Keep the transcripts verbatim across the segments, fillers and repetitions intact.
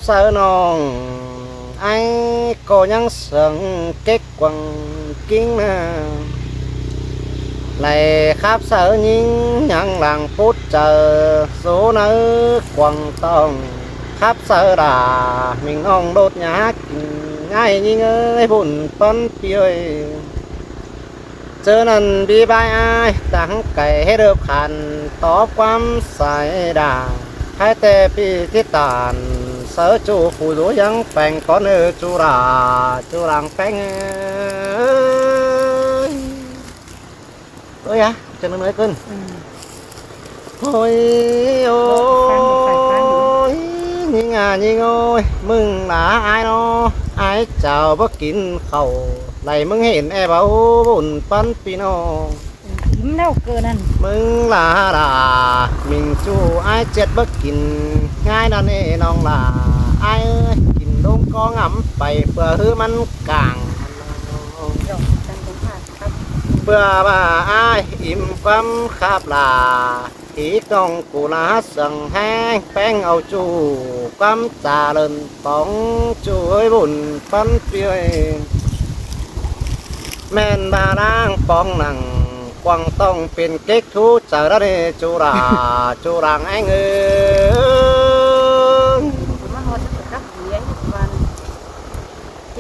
Saư ꞌnọng ải ꞌcọ ꞌnhắng sương kếc quảng king ꞌnớ. Đảy khắp saư ꞌnhính ꞌnhắng lăng pút chaư, dú ꞌnớ quảng tong khắp saư đa, ꞌmính ꞌnọng đốt nhá kin ải ꞌnhính ơi, bun ꞌpắn ꞌpi ơi. ꞌChớ ꞌnặn ꞌpi ꞌvái ải tẳng cai hé được khăn tóp ꞌquám sai đa. Khai ꞌtẹ ꞌpi thít tản saư ꞌchu phủ dú ꞌnhắng peng cón ơ ꞌchu đa, ꞌchu lăng peng ơi. Ơi a, chân ꞌnới ꞌcứn. Ôi, ôi, ꞌnhính a ꞌnhính ơi, ꞌmứng đa ải ꞌnớ, ải chảu báu kin khảu, đảy ꞌmứng hên é báu bun ꞌpắn ꞌpi ꞌnớ. ꞌMứng đa đa, ꞌmính ꞌchu ải ꞌchẹt báu kin ꞌngai ꞌnặn ê ꞌnọng đa, ải kin ꞌlống ꞌcó ngắm pay ꞌpưa ꞌhứ ꞌmắn cang. ꞌPưa ꞌva ải im ꞌquám khắp đa, ꞌhí ꞌnọng ꞌcú đa sương ꞌhéng peng au ꞌchu ꞌquám cha lơn póng ꞌchu ơi bun ꞌpắn ꞌpi ơi. ꞌMen ꞌva đang póng nẳng quảng tong pên kếc thú chaư đa ê ꞌchu đa, ꞌchu lăng ꞌéng ơi.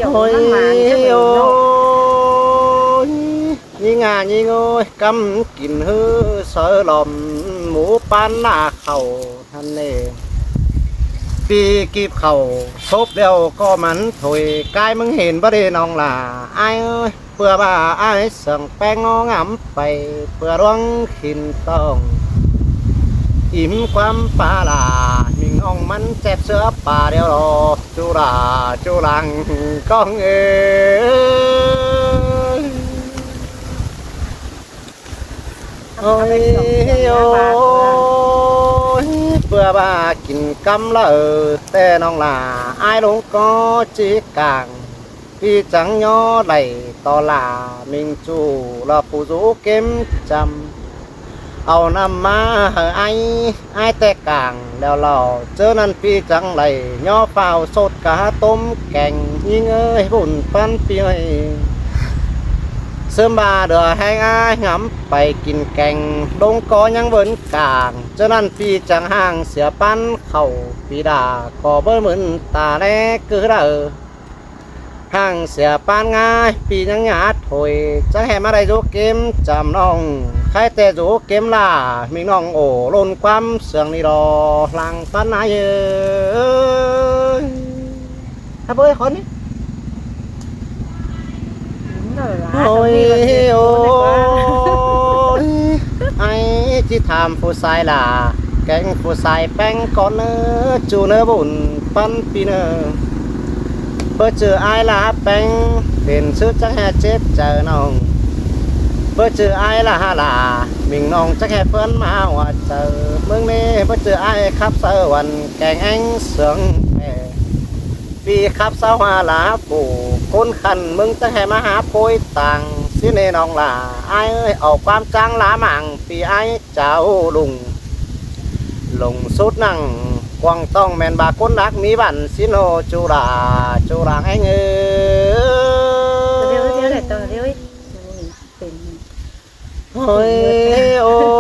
Ôi, ôi, ꞌnhính a ꞌnhính ơi, ꞌcắm kin ꞌhứ saư lom mú ꞌpán đa khảu ꞌnặn ê. ꞌPi kịp khảu sốp ꞌlẹo ꞌcọ mẳn thôi, ꞌcái ꞌmứng hên báu đê ꞌnọng đa ải ơi. ꞌPưa ꞌva ải sương peng ꞌnớ ngắm pay ꞌpưa ꞌluống khỉn tong, im ꞌquám pá đa, ꞌmính ꞌnọng ꞌmắn chép ꞌsứa pá điêu lo, ꞌchu đa, ꞌchu lăng cong ơi. Ôi, ôi, ꞌpưa ꞌva kin ꞌcắm ꞌlạ ơ, ꞌtẹ ꞌnọng đa ải ꞌlống ꞌcó ꞌchí cang. ꞌPi chắng ꞌnhó đảy ꞌto ꞌlạ, ꞌmính ꞌchu ꞌlạ phủ dú kêm chăm. Au ꞌnặm ꞌmá hảư ải, ải ꞌtẹ cang ꞌlẹo lo. ꞌChớ ꞌnặn ꞌpi chắng đảy ꞌnhó phao sốt cá ꞌtốm keng, ꞌnhính ơi, bun ꞌpắn ꞌpi ơi. ꞌSướng ꞌva đưa ꞌhéng ải ngắm pay kin keng, ꞌlống ꞌcó ꞌnhắng ꞌvớn cang. ꞌChớ ꞌnặn ꞌpi chắng hang sia ꞌpán khảu, ꞌpi đa ꞌcọ báu ꞌmưn ta ꞌlé ꞌcứ đaư. Hang sia ꞌpán ꞌngai, ꞌpi ꞌnhắng nhá thôi, chắng ꞌhẹ ꞌmá đảy dú kêm chăm ꞌnọng. Khai ꞌtẹ dú kêm ꞌlạ, ꞌmính ꞌnọng ổ ꞌlốn ꞌquám sương đi lo, lăng ꞌpắn ải ơi. Hả bơi khó ní. Ôi, ôi, ải ꞌchí tham phủ sai ꞌlạ, keng phủ sai peng cón ơ, ꞌchu ꞌnớ bun ꞌpắn ꞌpi ꞌnớ. Báu ꞌchư ải ꞌlạ peng, pên ꞌsứ chắng ꞌhẹ chếp chaư ꞌnọng. Báu ꞌchư ải ꞌlạ ꞌlạ, ꞌmính ꞌnọng chắng ꞌhẹ ꞌphớn ꞌmá hua chaư. ꞌMướng ꞌnị báu ꞌchư ải khắp saư ꞌvắn keng ꞌéng sương pẹ. ꞌPi khắp saư hua ꞌlạ phủ, ꞌcốn khăn ꞌmướng chắng ꞌhẹ ꞌmá hák ꞌpối tang. ꞌSứ ꞌnị ꞌnọng ꞌlạ ải ơi, au ꞌquám chắng ꞌlạ mảng ꞌpi ải chảu lung. Lung sút nẳng quảng tong ꞌmen ꞌva ꞌcốn đắc ꞌmí ꞌvặn ꞌsịn ꞌnớ ꞌchu đa, ꞌchu lăng ꞌéng ơi. Ôi, ôi,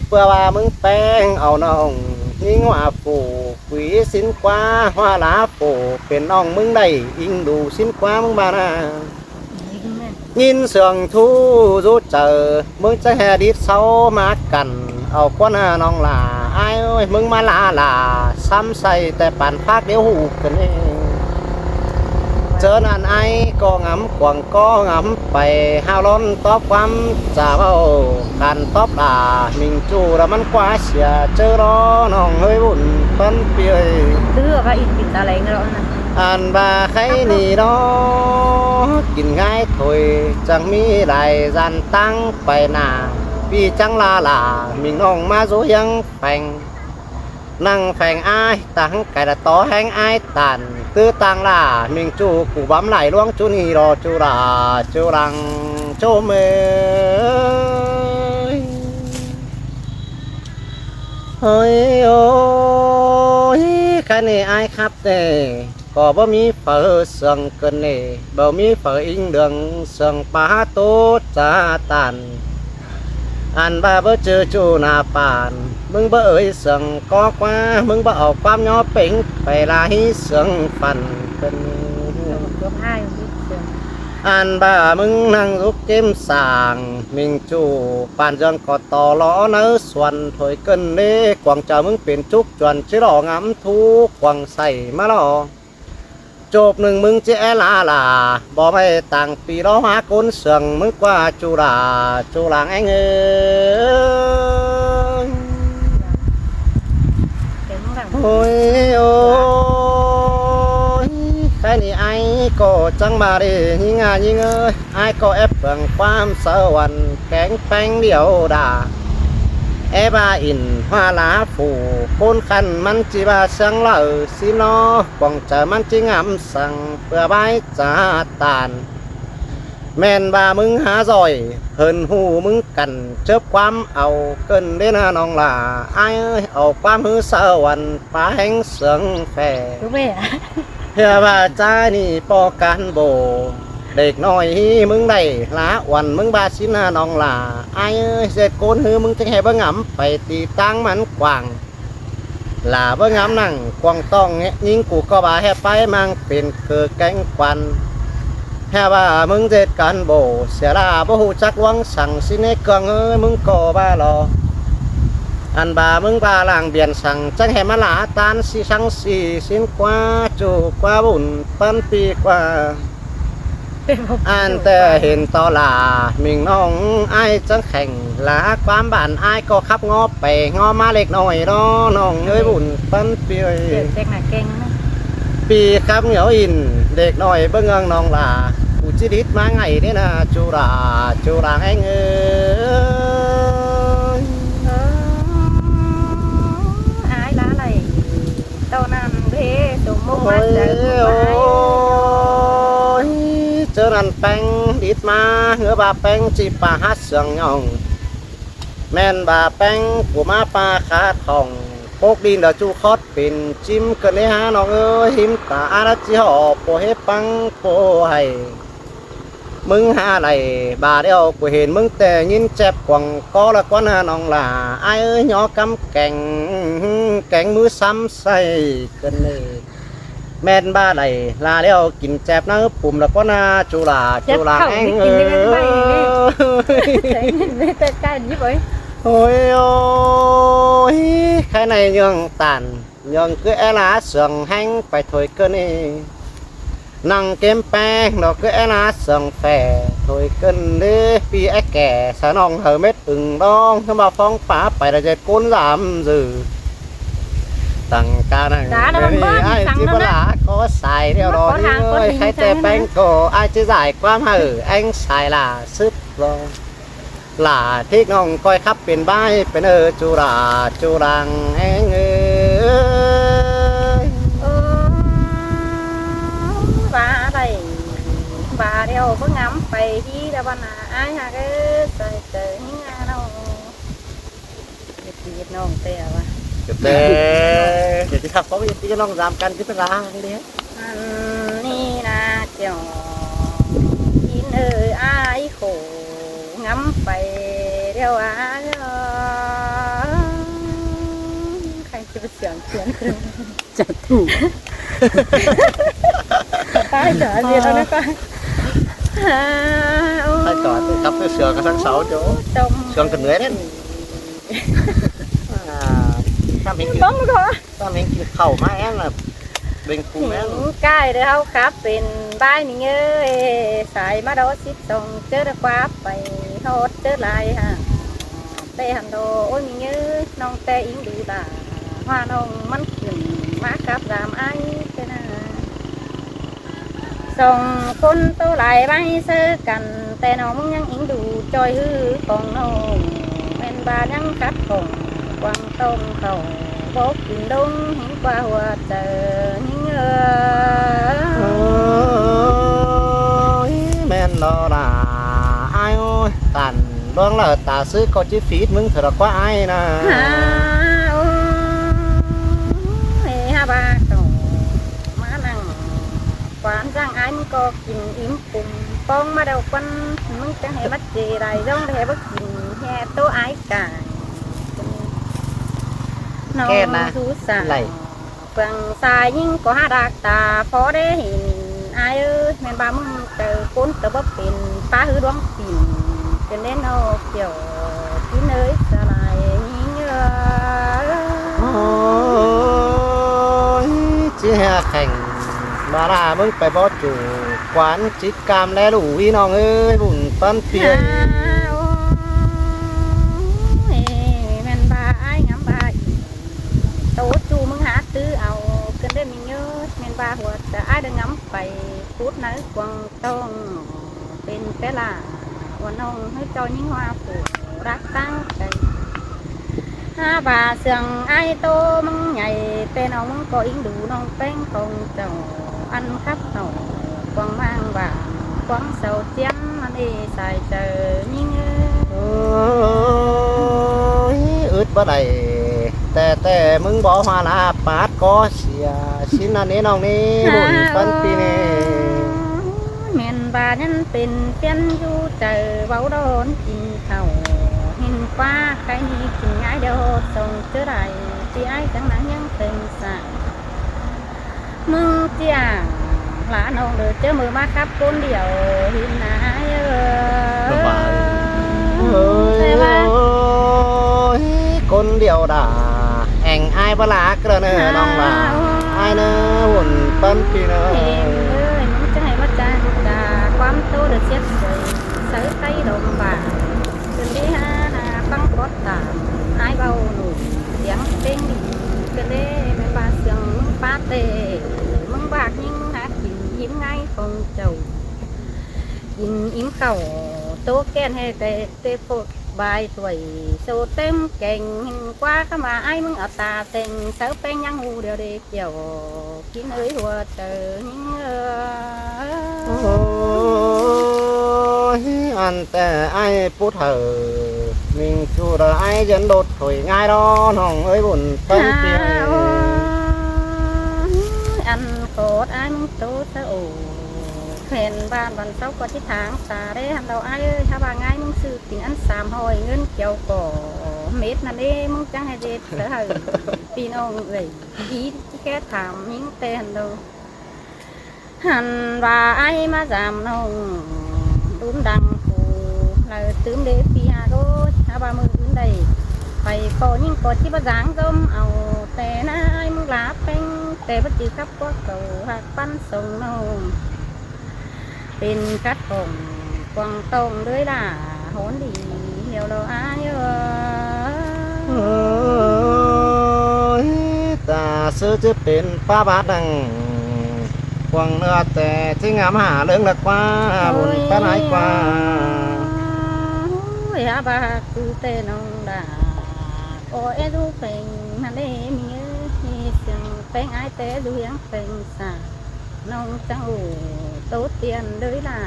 ꞌpưa ꞌva ꞌmướng peng au ꞌnọng ꞌnhính ꞌhua phủ, quí ꞌsịn ꞌquá hua ꞌlạ phủ, pên ꞌnọng ꞌmướng đảy inh đu ꞌsịn ꞌquá ꞌmướng ꞌva ꞌnạ. ꞌNhính sương thú dú chaư, ꞌmướng chắng ꞌhẹ đít sáu ꞌmá căn, au ꞌquá ꞌnạ ꞌnọng ꞌlạ ải ơi, ꞌmướng ꞌmá ꞌlạ ꞌlạ, sắm say ꞌtẹ păn phák điêu ꞌhụ căn ê. ꞌChớ ꞌnặn ải ꞌcọ ngắm quảng ꞌcó ngắm pay, hao ꞌlón tóp ꞌquám chả ꞌvạu, căn tóp đa, ꞌmính ꞌchu đa ꞌmắn ꞌquá sia ꞌchớ ꞌló ꞌnọng ơi, bun ꞌpắn ꞌpi ơi. Ăn ꞌva kháy ꞌnị ꞌló, kin ꞌngai thôi, chắng ꞌmí lai dăn ꞌtáng pay nả. ꞌPi chắng ꞌlạ ꞌlạ, ꞌmính ꞌnọng ꞌmá dú ꞌhiếng pheng. Nẳng pheng ải, tẳng cai đa tó ꞌhéng ải tản, ꞌtứ ꞌtáng ꞌlạ, ꞌmính ꞌchu ꞌcú bắm lai ꞌluống ꞌchu ꞌnị lo ꞌchu đa, ꞌchu lăng ꞌchu mê. Ôi, ôi, cái này ai khắp nè, có bố mí phở sương cơn nè, bố mí phở in đường sương pá tốt cha tàn. Ăn ba bố chư chu nà bản, mưng bố ơi sương có quá, mưng bố ảo quám nhó pính, phải là hí sương phần cơn. Ăn ba mưng năng giúp kiếm sàng, mình chu bản dường có tỏ lõ nớ xuân thôi cơn đế, quảng trở mưng pên chúc chuẩn chứ lỏ ngắm thu quảng xảy má lỏ. Chộp nưng mưng chứ é lá là, bó mày tàng pì ló hóa cốn sương mưng qua chu là, chu làng anh ơi. Ôi ôi, cái này ai có chẳng mà đi, nhính à nhính ơi, ai có ép bằng quám sơวัน แกงแป้งเดียวดา é ba in hoa lá phủ, cốn khăn mắn chi ba sáng lở, xin nó quảng trở mắn chi ngắm săng, bừa bái cha tàn. Mẹn ba mưng há giỏi, hơn hù mưng cẩn chớp quám ảo cơn đến hà nòng là, ai ơi, ảo quám hứ sơวัน ปาแฮงเสิงแฟ Đúng vậy ạ. Hìa ba cha nỉ pò cán bộ, đếc nói hí mưng đảy lá uẩn mưng ba xin hà nòng là, ai ơi, dệt cốn hứ mưng chếch hè bơ ngắm, phải tỉ táng mắn quảng. Là bơ ngắm nẳng quảng tòng nhính củ co ba hẹ pái mang pên cờ cánh quan. Hẹ ba mưng dệt cán bộ, sia là bơ hù chắc uống săng xin hê cương ơi mưng co ba lò. Ăn ba mưng ba làng biển săng chăng hẹ má lá tan si săng si xin qua chu qua bùn pân pi qua. Ăn tè hên tỏ là mình nòng ai chăng khẻng là quám bản ai có khắp ngó pè ngó má lệch nói đó nòng ơi bùn pân pi ơi. Pi khắp nhiều in đếc nói bơ ngăng nòng là, cú chi đít má ngày đấy nà, chu là, chu là anh ơi. Ai lá lầy, tao năn bê, tụi mông má Ôi chảy mông má. Ôi, chớ năn peng đít má, ngứa ba peng chi pa hát sương nhòng. Mẹn ba peng cú má pa khát hỏng, pốc đin đa chu khót pên chim cơn đế há nòng ơi, hím ta á đá chi hỏ, pô hế păng, pô hay. Mưng há đảy, ba đeo cú hên mưng tè nhín chép quảng có là quán hà nòng là, ai ơi nhó cắm kèng, kèng mứ sắm say cơn nê. Mẹn ba đảy, là đeo kín chép nắng pùm là quán hà, chu là, chu Chép là khẩu anh mới kín cái bánh bay này. Ơi. Chép nhìn với tay cay như vậy. Ôi ôi, cái này nhường tản. Nhong cứ é lá sương hén pay thôi cơn ê. Năng kêm peng, nó cứ é lá sương phè thôi cơn đế, pi é kẻ, sa nòng hờ mết ưng đong, nó mà phong pá pay là dệt cốn giảm dư. Tăng ca năng Đá nó mê mì bơ̆n ai săng chứ nó bơ nè. Lá có xài đeo Nó đó có hàng, có ơi, hình khai săng tè nó peng nè. Cô, ai chứ giải quán hở, anh xài là sứt lo. Là thích nòng coi khắp pên bái, pên ơ chu là, chu làng anh ơi. Ơ, ba đảy, ba đeo bơ ngắm pay hí đa băn à, ai hả cái, say tơ hí ngà nòng. Việt Việt nòng tè à ba. Cái tè. Cái tí khắp có cái tí nòng dám căn chứ tơ lá, cái đấy. Ăn ni na chèo. In ơi ai khổ ngắm pay đeo á. Khai chứ sướng sướng. Chả thủ. Tay chả gì đâu nè tay. À, ô. Tay chả thủ cặp cái sướng cái sáng sáu chỗ. Tông. Sướng cái nưới đấy. À, cặp hình Bóng rồi. Tao mình chỉ khẩu má em là bình cùng em. Hính cai đơ hảư khắp pên bái mình ơi, sai má đó xít sông chớ đơ khóa pay hót chớ lai hả. Tê hẳn đồ ôi mình ơi, nòng tê ính đủ đà, hoa nòng mắn khửn má khắp dám ai tê nà. Song khốn tô lai bái sơ căn, tê nòng mưng nhăng ính đủ choi hư khong nòng, mên ba nhăng khắp khong quăng tông khẩu, bốc kín đông hính qua hùa chơ hính ơ. Ôi, mên đó là ai ôi, tản luông lờ tả sư có chi phít mưng thở là quá ai nà. Hả, ôi. Quán răng ai ꞌmứng ꞌcọ kin ím pum pong ꞌmá đaư ꞌquán, ꞌmứng chắng hê ꞌmá chê lai ꞌdọn hê báu kin hê ꞌtố ai cảng. ꞌNo ꞌkẹt ꞌna, sú sảng lai. Pang sai ꞌnhính ꞌcọ hák đak ta phó đé hin ai ơi, ꞌmen ꞌva ꞌmứng chaư ꞌcốn ta báu pên, pá ꞌhứ đuống pin, pên đé ꞌno kiẻo, kin ơi, sa lai ꞌnhính ơi. Ôi, ꞌchí hê khẻng, ꞌva ꞌla ꞌmứng pay bók chủ quán chít cam ꞌlé ꞌlụk ꞌnị ꞌnọng ơi, bun ꞌpắn ꞌpi ơi. Ôi, ꞌmen ꞌva ai ngắm ꞌva ꞌnị, ꞌtố ꞌchu ꞌmứng hák ꞌtứ au, kin đé ꞌmí ꞌnhớ, ꞌmen ꞌva hua chaư ai đaư ngắm pay, pút ꞌnớ Quảng Đông, pên pé ꞌla, ua ꞌnọng ꞌhứ ꞌchọ ꞌnhính ꞌhua phủ, đắc ꞌtáng cay. Hák ꞌva sương ai ꞌtố ꞌmứng nhảy, pên ꞌnọng ꞌmứng ꞌcọ ính đu ꞌnọng ꞌpéng khong chảu, ăn khắp ꞌnọng, quảng mang ꞌva, quảng sau chiếm, ăn ê sai chaư ꞌnhính ơi. Ôi, ứt báu đảy, ꞌtẹ ꞌtẹ ꞌmứng bók ꞌhua ꞌla pát ꞌcó sia, sín ăn ꞌnị ꞌnọng ꞌnị, bun ꞌpắn ꞌpi ꞌnị. Ôi, ꞌmen ꞌva ꞌnhắng pên phiến dú chaư, báu đón kin khảu, hin ꞌquá, cái ꞌnị kin ꞌngai điêu ꞌhọt song ꞌchớ đảy, ꞌpi ai chắng nắng ꞌnhắng pên sảng. ꞌMứng ꞌchí ảng ꞌlạ ꞌnọng đaư ꞌchớ ꞌmự ꞌmá khắp ꞌcốn điêu hin ꞌnạ ai ơi. Ôi, ꞌcốn điêu đa, ẻng ai báu ꞌlạ ꞌcọ ꞌnớ ꞌnọng ꞌva. Ai ꞌnớ, bun ꞌpắn ꞌpi ꞌnớ. Ơi, ꞌmứng chắng hê ꞌmá chang ta quám ꞌtố đaư siết sơi, sáư ꞌtay đom ꞌva. Kin đé hák, hák ꞌpắng pót tảm, ai báu ꞌnụ, siêng ꞌpéng đi, kin đé ꞌmen ꞌva sương ꞌmứng pá ꞌtẹ, ꞌmứng bác ꞌnhính ꞌmứng hák kin ím ꞌngai khong chảu. Kin ím khảu, ꞌtố ꞌkẹn hê ꞌtẹ, ꞌtẹ phốt bai thuổi, sô têm keng, hin ꞌquá khắm ꞌva ai ꞌmứng au ta teng, sáư ꞌpéng ꞌnhắng ꞌhụ điêu đê kiẻo, kin ơi hua chaư ꞌnhính ơi. Ôi, ăn ꞌtẹ ai pút hảư, ꞌminh ꞌchu đa ai dán đốt khỏi ꞌngai đó, ꞌnọng ơi, bun ꞌpắn ꞌpi ơi. Ôi, ăn khót ai ꞌmứng ꞌtố sa ổ, khen ban ban sau ꞌcọ ꞌchí tháng ta đé hăn đau ai ơi, hák ꞌva ꞌngai ꞌmứng sư kin ăn sam hỏi ꞌngớn kiêu ꞌcọ mết ꞌnặn ê, ꞌmứng chắng hê ꞌdệt sa hảư ꞌpi ꞌnọng ơi. Ý ꞌchí khé tham ꞌnhính ꞌtẹ hăn đau. Hăn ꞌva ai ꞌmá dam ꞌnọng, đun đăng phủ, ꞌlạ tứm đê ꞌpi hák ơi, hák ꞌva ꞌmự ứn đảy, pay ꞌcọ ꞌnhính ꞌcọ ꞌchí báu dáng ꞌdóm au, ꞌtẹ ꞌnạ ai ꞌmứng ꞌlạ ꞌpéng, ꞌtẹ báu ꞌchư khắp ꞌquá khảu, hák ꞌpắn song ꞌnọng. Pên khắt khỏng quảng tông đới đả hốn đi hiêu lo ai ơi. Ôi, ta sư chứ pên pá bát đăng quảng nưa ꞌtẹ ꞌchí ngắm hả lướng lắc ꞌquá, bun ꞌpắn ai ꞌquá. Ôi, hák ꞌva ꞌcứ ꞌtẹ ꞌnọng đa. Ôi, é dú pên hăn đê ꞌmí ơi, siêng ꞌpéng ai ꞌtẹ dú hiếng pên sa. ꞌNọng chắng ổ ꞌtố tiên đới đả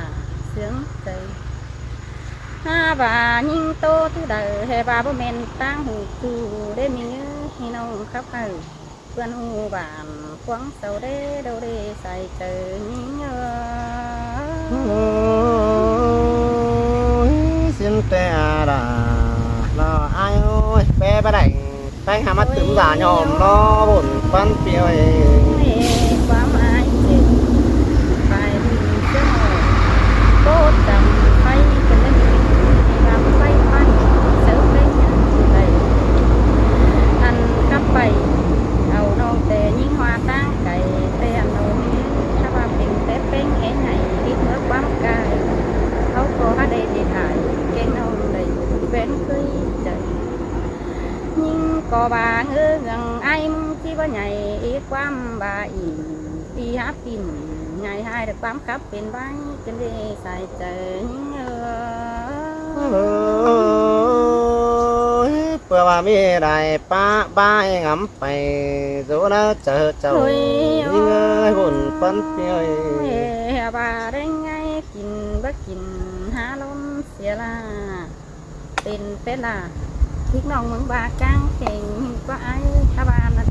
sướng sơi. Hák ꞌva ꞌnhính ꞌtố thứ đaư hê ꞌva báu ꞌmen ꞌtáng ꞌhụ ꞌchu đé ꞌmí ơi, ꞌnọng khắp hảư ꞌpươn ꞌhụ bản quảng sau đé đâu đê sai chaư ꞌnhính ơi. Ôi, xin ꞌtẹ đa, lo ai ơi, pé bá đảy. Teng hả ꞌmá tứm dả nhòm ꞌnớ, bun ꞌpắn ꞌpi ơi. Ê, ꞌquám ai chứ. Pay đi chứ hả. Bố chăm pay kơ lên. Ê, ꞌquám pay pay. Sớm pay nhá. Pay. Ăn cắp pay. Au ꞌnọng ꞌtẹ ꞌnhính ꞌhua ꞌtáng cay. ꞌTẹ ăn ꞌnọng ꞌmí. Khắp ꞌva pên té pên é nhảy. Ít ꞌmứa ꞌquám cay. Au ꞌcọ hák đê đi thải. Kêng ꞌnọng đảy. Quen cưới chạy. ꞌNhính ꞌcọ ꞌva ngớ ngăng ai ꞌmứng ꞌchí báu nhảy, ê ꞌquám ꞌva ỉn, ê hák pin, nhảy hai đa ꞌquám khắp pên bái, pên đê sai chaư ꞌnhính ơi. Ôi, ꞌpưa ꞌva ꞌmí đảy pá bái ngắm pay, dú ꞌnớ chaư chảu ꞌnhính ơi, bun ꞌpắn ꞌpi ơi. Ê, ꞌva đảy ꞌngai kin báu kin hák ꞌlốn sia la. Pên pét la, ꞌhịt ꞌnọng ꞌmướng ꞌva ꞌcáng kheng ꞌhịt ꞌquá ai, khắp ꞌva ꞌnặn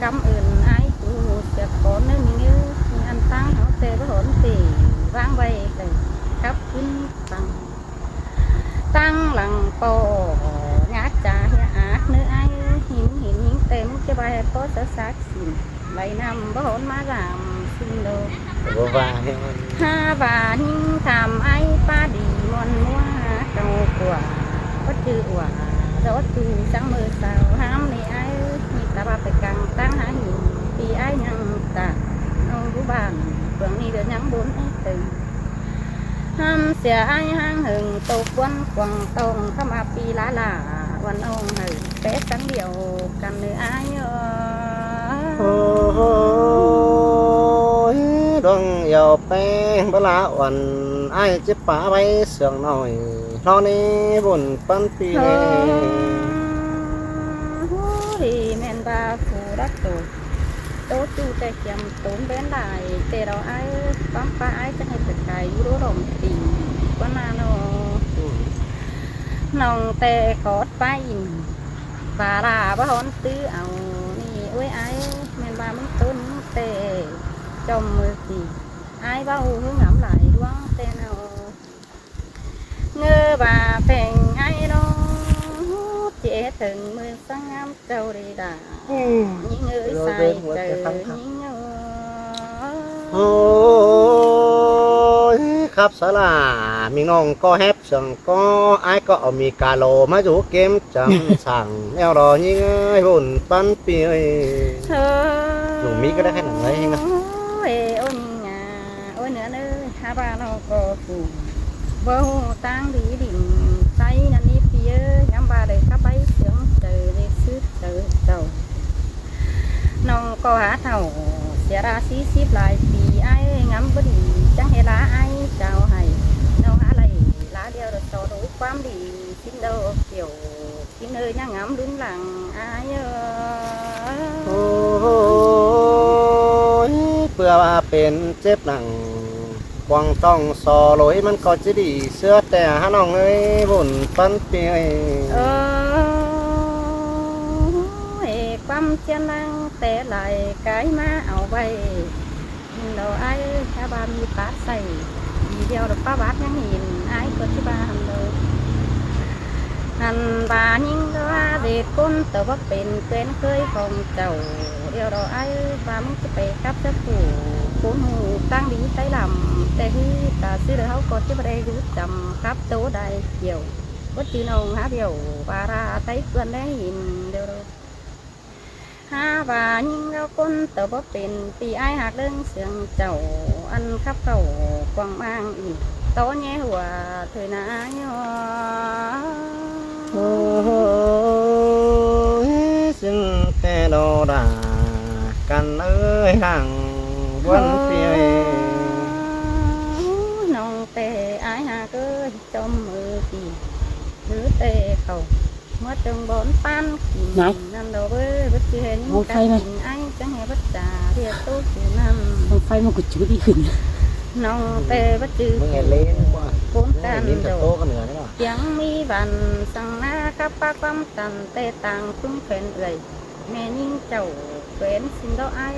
căm ơn ải ꞌchu sia khón ꞌnớ ꞌmí ꞌngớ, ꞌmí ăn ꞌtáng hảư ꞌtẹ báu hón ꞌtẹ ꞌváng ꞌvạy ꞌtẹ cắp ꞌcứn păng. ꞌTáng lăng ꞌpo ꞌnhá ꞌchạ ꞌhế ác ꞌnớ ải, ꞌhính ꞌhính ꞌhính ꞌtẹ ꞌmí ꞌchớ ꞌva ꞌhế ꞌpo sáư sák ꞌsịn. Lai năm báu hón ꞌmá dăm ꞌsịn đô. Báu ꞌva ꞌhế ꞌmắn. ꞌHá ꞌva ꞌhính tham ải ꞌpá đi ꞌmuôn ꞌmúa cau cua. Báu ꞌchư ꞌva, dó ꞌchu chắng ꞌmự sau hám ꞌnị ải. ꞌMí ta ꞌva ꞌpay cang ꞌtáng háng ꞌnị, ꞌpi ải ꞌnhắng ta ꞌnọng ꞌlú bản, phường ꞌnị đảy ꞌnhắng bôn ải têng. Hăm sia ải ꞌháng hơng tô ꞌquan quăng tông khắm ꞌpi ꞌlạ ꞌlạ, ꞌuan ꞌnọng hảư pé sắng điêu căn ꞌnớ ải ơ. Ôi, đong yau pé báu ꞌlạ ꞌuan ải ꞌchí pá ꞌvạy sương ꞌnọi ꞌló ꞌnị bôn ꞌpắn ꞌpi ꞌnị. Ôi, ꞌmen ꞌva phủ đắc tổ. Tô ꞌchu ꞌtẹ kiêm tốn ꞌvén lai ꞌtẹ lo ải, ꞌquám ꞌpá ải chắng ꞌhế ꞌtẹ cai dú đô rong ꞌpi ꞌquán ꞌna ꞌnớ. ꞌNọng ꞌtẹ khót ꞌpá ỉn, ꞌva ꞌlạ báu hón ꞌtứ au ꞌnị. Ôi ải, ꞌmen ꞌva ꞌmứng tốn ꞌtẹ chom ꞌmự ꞌpi ải báu ꞌhứ ngắm lai ꞌluống ꞌtẹ ꞌnớ. ꞌNgớ ꞌva pheng ải ꞌnớ, ꞌchí ét thửng ꞌmự sắng ngắm chảu đi đa. ꞌNhính ơi, sai chaư ꞌnhính ơi. Ôi, khắp sáư ꞌlạ, ꞌmí ꞌnọng ꞌcọ hép sương ꞌcọ, ải ꞌcọ au ꞌmí ca lô ꞌmá dú kêm chăm săng eo lo ꞌnhính ơi, bôn ꞌpắn ꞌpi ơi. Ôi, ꞌnhính à. Ôi ꞌnớ ꞌnớ, ꞌhá ꞌva ꞌnọng ꞌcọ phủ báu ꞌhụ ꞌtáng đi đin ꞌsáy ꞌnặn ꞌnị ꞌpi ơi, ngắm ꞌva đảy cắp ꞌvạy sương chaư, lê sứt chaư chảu. ꞌNọng ꞌcọ hák thảu sia ꞌlạ sí síp lai ꞌpi ải, ngắm báu đi chắng ꞌhế ꞌlạ ải chảu hảy. ꞌNọng hák lai ꞌlạ điêu đảy so đuổi ꞌquám đi ꞌsịn đô kiêu. ꞌSịn ơi ꞌnhá ngắm ꞌlứn lăng ải ơ. Ôi, ꞌpưa ꞌva pên chếp nẳng quăng tong so lối ꞌmắn ꞌcọ ꞌchí đi ꞌsứa ꞌtẹ hả ꞌnọng ơi, bôn ꞌpắn ꞌpi ơi. Ơ, ê, ꞌquám ꞌchiến ꞌnăng ꞌtẹ lai cai ꞌmá au ꞌvạy. ꞌNo ải, ꞌhá ꞌva ꞌmí pát say đi điêu đảy ꞌpá bát ꞌnhắng ꞌnị, ải ꞌcọ ꞌchí ꞌva hăn đô. Hăn ꞌva ꞌnhính ꞌva ꞌdệt ꞌcốn ta báu pên ꞌquiến ꞌkhới khong chảu. Điêu đảy ải ꞌva ꞌmứng ꞌchí pay cắp ꞌchớ phủ ꞌcốn ꞌhụ ꞌtáng đi ꞌtáy lăm, ꞌtẹ ꞌhứ ta ꞌsứ đảy ꞌháu ꞌcọ ꞌchí ꞌva đảy dú chăm cắp tô đảy kiêu. Báu ꞌchư ꞌnọng hák điêu ꞌva ꞌra ꞌtáy ꞌcươn đảy ꞌnhính điêu đô. ꞌHá ꞌva ꞌnhính ꞌva ꞌcốn ta báu pên ꞌpi ải ꞌhặc ꞌlớng sương chảu, ăn khắp khảu quăng ꞌmáng ỉn. tó nhé hua thôi nả nhé. Ôi, xin tê đô đà, căn ơi hàng buôn phi ơi. Nong tê ái hà cơ chom mơ tỉ. Thứ tê khẩu. Mớ trông bón pan. Này. Năn đầu bơ, bất cứ hên. Không phải mà. Ai chẳng hề bất trả, thì tôi chỉ năn. Không phải mà cứ chú đi khuyên. Nong tê bất cứ. Mưng hên lên quá. Bốn can lên đầu. Tiếng mi văn sang na khắp bác quăm tần tê tàng tung phèn ưỡi. Mẹ nhính chầu quên xin đó ai.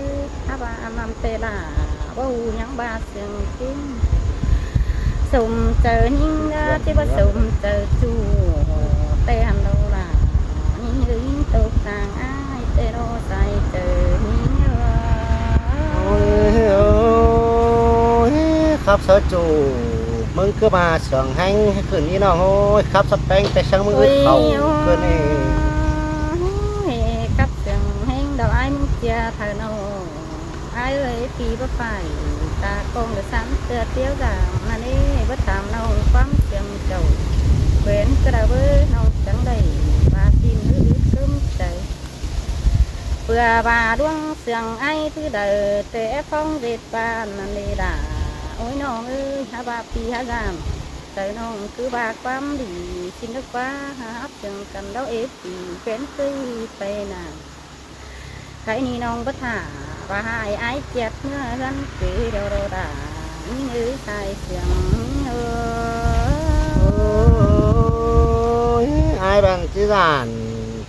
Hả bà ăn ăn tê là. Bố hù nhắn bà sương kính. Sum chầu nhính đó, chứ bà sum chầu chu. Tê hẳn đâu là. Nhính hư nhính tô tàng ai. Tê đó sai chầu nhính. Ôi, ôi, khắp sớ chu. Mưng cứ mà sương hên, hên khửn ní nó, ôi, khắp sắp bén, tê sáng mưng ướt khẩu, khửn ní. Ôi, khắp sương hên, đâu ai mưng chia thờ nó. Ai ơi, phi bá phải, ta công được sẵn, tưa tiếu giảm, mà nê, bá tham nó, quăm sương chầu. Quên cứ đã bơ, nó chẳng đẩy, và tin ướt ướt cơm chảy. Bưa bà đuông sương ai thứ đời, tê ép phong dệt bà, mà nê đã. Ôi, nó ơi, hả bà phi hả giảm. Tơ nong cứ ba quăm đi, xin được qua, hả, hấp sương cần đâu ếp đi, quên tui tê nà. Thái ni nong bất hả, và hai ai chết nữa gắn quê đâu đâu đã, những ư sai sương ơ. Ôi, ai bằng chứ giản,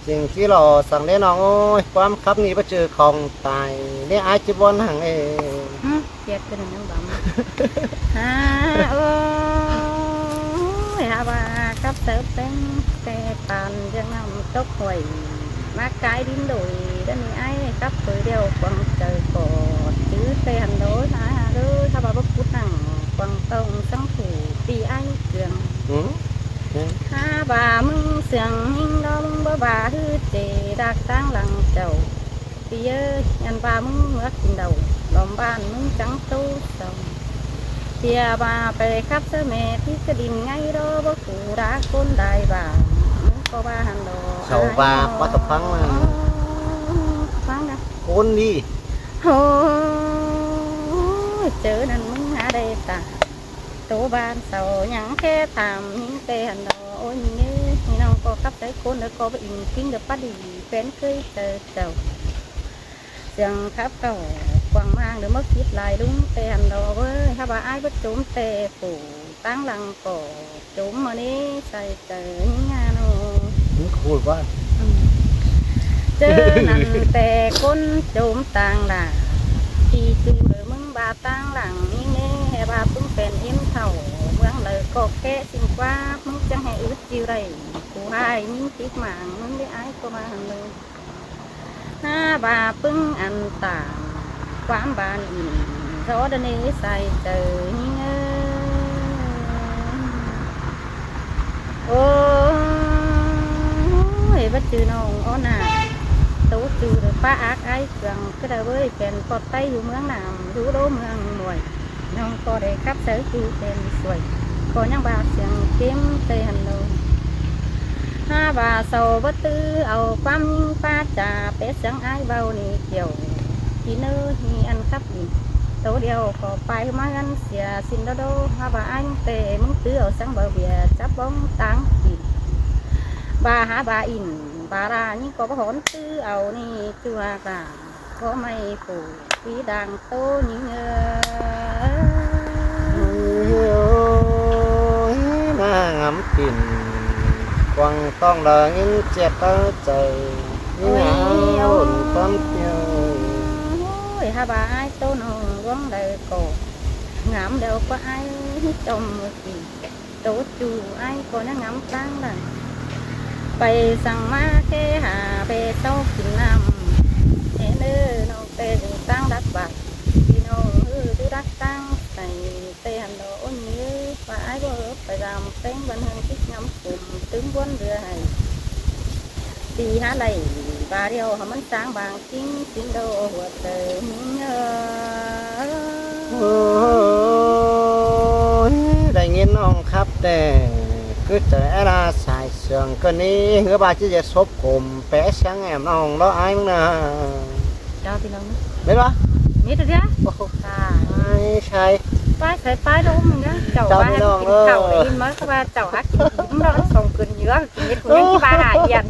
chừng chứ lò sẵn đấy nong ơi, quăm khắp ni bất trừ khòng tài, đấy ai chứ bon hẳn ê. Hứ? Chết cái này nó bấm. Hả, ôi, hả, bà, cắp sớ bén, tê tàn, giang nằm, tốc huẩy, má cái đín đổi, đất này ai, cắp với điều quăng trời cỏ, chứ tê hẳn đó, hả, hả, đứa, hả, bà, bốc cút nặng, quăng tông, sắng thủ, pi ai, trường. Ừ. Ừ. Hả, bà, mưng, sương, hinh, đó, mưng, bà, bà, hư, chế, đạc, táng, lăng, chầu. Phi ơi, nhăn ba mưng mướt kinh đầu, lom ban mưng trắng tô sông. Phi à ba pê khắp sớ mẹ, phi sớ đin ngay đó, bố phủ đã côn đài ba, mưng có ba hẳn đó. Sầu ba, ai ba nó tập phắng mà. Phắng đã. Côn đi. Ôi, chớ năn mưng hả đây ta. Tô ban sầu nhắn khe tham, những tê hẳn đó. Ôi, nhớ, nhớ nong có khắp sớ côn đó, có ba in kinh đó, bắt đi, pén cưới tơ. Chầu. Sương khắp cầu, quảng mang đứa mốc chít lai đúng tê hẳn đó với, hả bà ai bất chốm tê phủ, táng lăng cổ, chốm mà đi, sai tờ, nhà nó. Nó khổ quá. Ừ. Chớ năn tê côn chốm tàng đà, thì chu đứa mưng bà táng lăng, ní nê, hè bà pưng phèn im thầu, mương lời có kẽ xin qua, mưng chẳng hè ướt chiu đầy, cú hai, những chít mạng, mưng đi ai có mà hẳn lời. Hả bà pưng ăn tả, quán bàn in, gió đa nê sai trời nhí ngơ. Ôi, bất chư nông ó nà, tố chư rồi pá ác ái trường, cứ đa bới phèn cọt tay hú mương nàm, hú đố mương muội. Nong có để cắp sớ chu tên xuôi, có nhang ba siang kêm tê hẳn lô. Hả bà sầu bất tư, âu quăm nhính pá chả, pé siang ái bâu nê kiêu. Kí nơ nhi ăn khắp đi. Tô điêu có pái má gắn sia xin đô đô, hả bà anh tê mưng tứ âu siang bâu bìa, chắp bóng táng kì. Bà hả bà in, bà ra nhính có bó hốn tứ âu nê, chu hả bà. Có mày phủ quý đang tô nhí ngơ. Ôi, ôi, mà ngắm tìm quăng tong là những chẹt tớ trời, những ôi, áo ôi, ổn tắm tiêu. Ôi, hả bà ai tô nông luống đời cổ. Ngắm đều có ai chồng một kì. Tô chu ai có nhá ngắm táng đẳng. Pay sang má kê hà bê sâu kín nằm. Hê nơ nông tê dừng táng đắc bạc. Đi nông hư dư đắc táng. Pay tê hẳn đó ôn nhớ. Và ai có ớp pay dàm tênh văn hương kích ngắm cùm. Tứng buôn rửa hầy. Tì há lầy. Bà điều hả mắn sáng bàng kính. Kính đô hùa tờ. Ôi, đành ครับ แต่คือจะแอดาสายเสียงก็นี้คือว่าที่จะซบผมแปะเสียงแอมน้องเนาะ ไอ้มึงนะ เจ้าพี่น้องนะ ไม่รู้ นี่ตัวเดียว โอ้โห อ่า ไม่ใช่ ไปใส่ไปแล้วมึงนะ เจ้า เจ้า ว่า พี่น้อง กินข้าว เออ ได้ยินไหมเขาว่าเจ้าฮักกิน มึงเราสองคนเยอะ กินเห็ด กูยังคิดว่าหาเอียน